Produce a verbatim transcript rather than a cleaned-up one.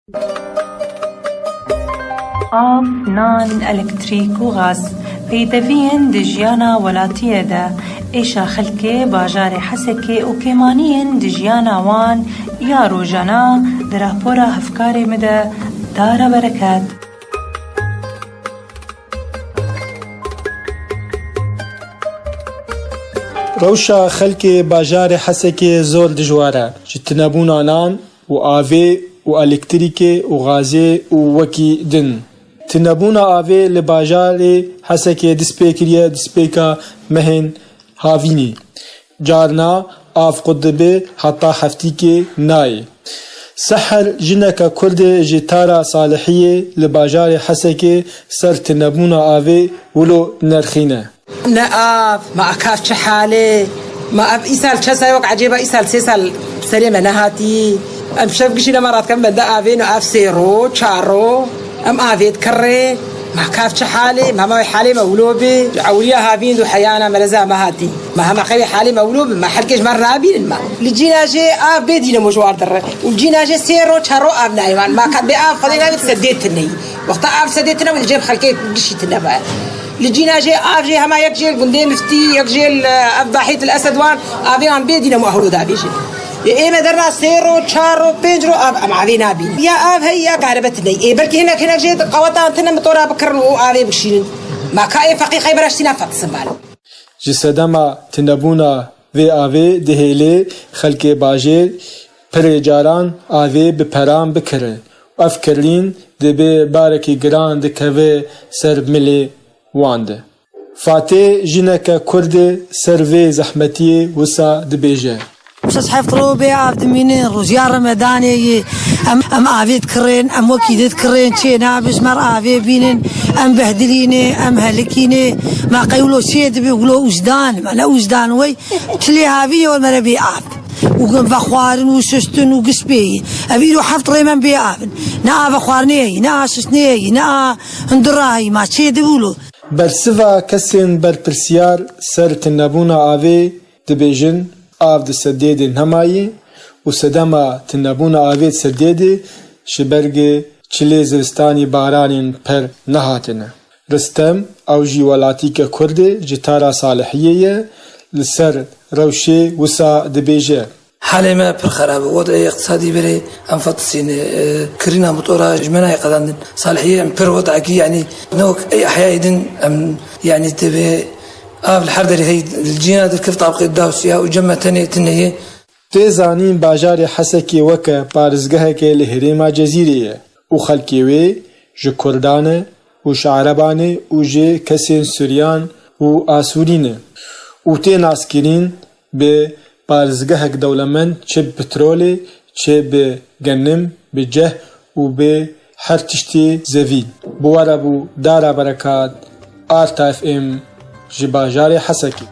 Av, nan, elektrîk û gaz peydeviyên di jiyana welatiyê de êşa xelkê bajarê Hesekê û kêmaniyên di jiyana wan ya rojana di rapora hevkarê me de dara bereket. Rewşa xelkê bajarê Hesekê zor dijwar e. Ji tinebûna nan û avê û elektrîkê û gazê û wekî din. Tinebûna avê li bajarê Hesekê dest pê kiriye destpêka mehên havînî. Carna av qut dibe heta heftîkê nayê. Seher jineke Kurdê ji Tara Salihiyê li bajarê Hesekê ser tinebûna avê wilo nerxîne. Ne av, ma kav çi halê? Ma ev îsal çend sal wek ecêba îsal sê sal serê me nehatî. Em şev gişîne me radikevin bende avê no ev sê ro, çar ro. Em avê dikirê. Ma kav çi halê? Ma ma wê halê me wilo bi. Ewliya havîn du heyana meleza me hatî. Ma hema xewê halê me wilo bi. Ma helkê ji me re nabînin ma. Li cîna jê av bê dîne mo ji war derre. Û li cîna jê sê ro, çar ro av nayê wan. Ma ka bê av xwedê nabê sedê tineyî. Wexta av sedê tine wî li cem xelkê gişî tine be. Li cîna jê av jê hema yek jê li gundê miftî, yek jê li, e, ev dahît li esed wan, avê wan bê dîne mu ehlo davêjin. Ê ê me derna sê ro, çar ro, pênc ro av, em avê nabîn. Ya av heyî ya karebe tine. Ê belkî hinek hinek jê qewetan tine mitora bikirin û avê bikişînin. Ma ka ê feqî xeybera ştîna feqî simbal. Ji sedema tinebûna vê avê dihêlê xelkê bajêr pirê caran avê bi peran bikire. Ev kirîn dibê barekî giran dikeve ser milê wan de. Fatê jineke Kurd e ser vê zehmetiyê wisa dibêje. Şeş heft ro bê av dimînin, rojiya Remedanê yê. Em, em avê dikirên, em wekî dî dikirên, çê nabe ji me re avê bînin, em behdilînê, em helikînê. Ma qey wilo çê dibe, wilo wijdan, ma ne wijdan wey, çi lê havî ye, me re bê av. Û vexwarin û şiştin û giş bê yî. Ev îro heft rê me bê av in. Ne a vexwarinê yî, ne a şiştinê yî, ne a hundirahî, ma çê dibe wilo. Bersiva kesên berpirsiyar ser tinebûna avê dibêjin, av di sedê de nemayî û sedema tinebûna avê di sedê de ji ber gi çilê zivistanî baranên per nehatine. Ristem, ew jî welatîke Kurd e, ji Tara Salihiyê ye, li ser rewşê wisa dibêje. Halê me pir xerab e. Wed'ê iqtisadî berê em fetisîne, e, kirîna motora ji me nayê qedandin. Salihiyê em pir wed'ekî, yanî ne wek ey ehyayê din em, yanî tevê av li her derê hey li cîna derkev tabqê da û siya û cem me tenê tune ye. Tê zanîn bajarê Hesekê weke parêzgeheke li herêma Cezîrê ye û xelkê wê ji Kurdan e û ji Ereban e û ji kesên Suryan û Asûrî ne û tê naskirîn bi parêzgehek dewlemend, çi bi petrolê, çi bi genim, bi ceh û bi her tiştê zevî. Bi we re bû Dara Berekat, Arta F M, ji bajarê Hesekê.